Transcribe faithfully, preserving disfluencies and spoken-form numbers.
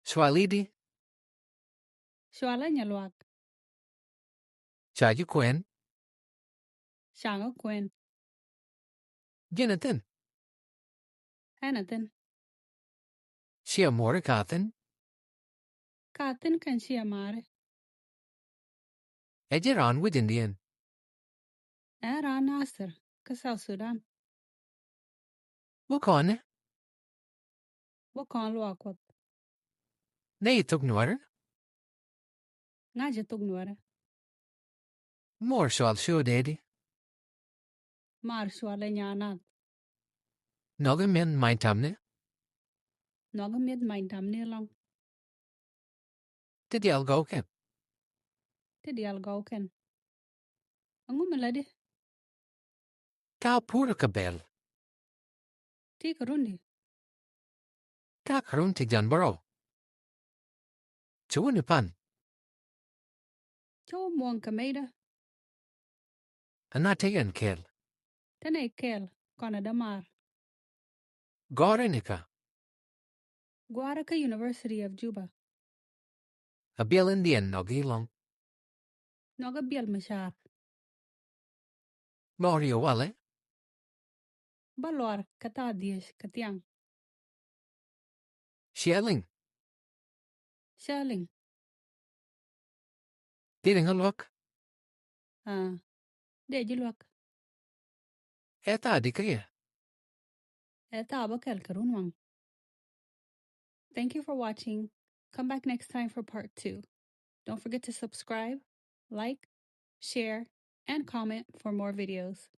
Cuali di? Cualä Nyaluak. Ca ji̱ kuɛn? Caŋä kuɛn. Ji̱n a thi̱n? Ɛn a thi̱n. Ciɛ muɔri ka thi̱n? Ka thi̱n kɛn ciɛ maari. Ɛ ji̱ raan wi̱c Indian? Ɛ raan Nasir kä South Sudan. Wä kɔn ni? Wä kɔn luaak Kuɔth. Nɛ yi thok Nuäri? Ŋa̱cä thok Nuäri. Muɔr cual cu dee di? Maar cual ɛ nyan nath. Nhɔk imi̱eth many tamni? Nhɔk imi̱eth many tamni ɛlɔ̱ŋ. Ti diaal gɔw kɛn? Ti diaal gɔw kɛn. Ɛŋu mi lätdi? Ka pur kä bɛl. Ti kɛ run di? Ka kɛ run ti jan bärɔw. Ci wä ni pan? Cä wä muɔ̱ŋ kɛ mecdä. Ɛn a te yɛn kɛɛl? Te nɛy kɛɛl kɔn a dämaar. Gɔ̱rä ni kä? Gua̱a̱rä kä University of Juba. A biɛl Indian nhɔk i̱ lɔ̱ŋ? Nhɔk a biɛl mi caar. Mɔr yɛ walɛ? Bä luar kɛ thaa dhieec kɛ thiaŋ. Ciɛ liŋ? Ciɛ liŋ. Dee ŋa luäk? Aa, dee ji̱ luäk. Ɛ thaa di kä yɛ? Ɛ thaa bä kɛl kɛ run waŋ. Thank you for watching. Come back next time for part two. Don't forget to subscribe, like, share, and comment for more videos.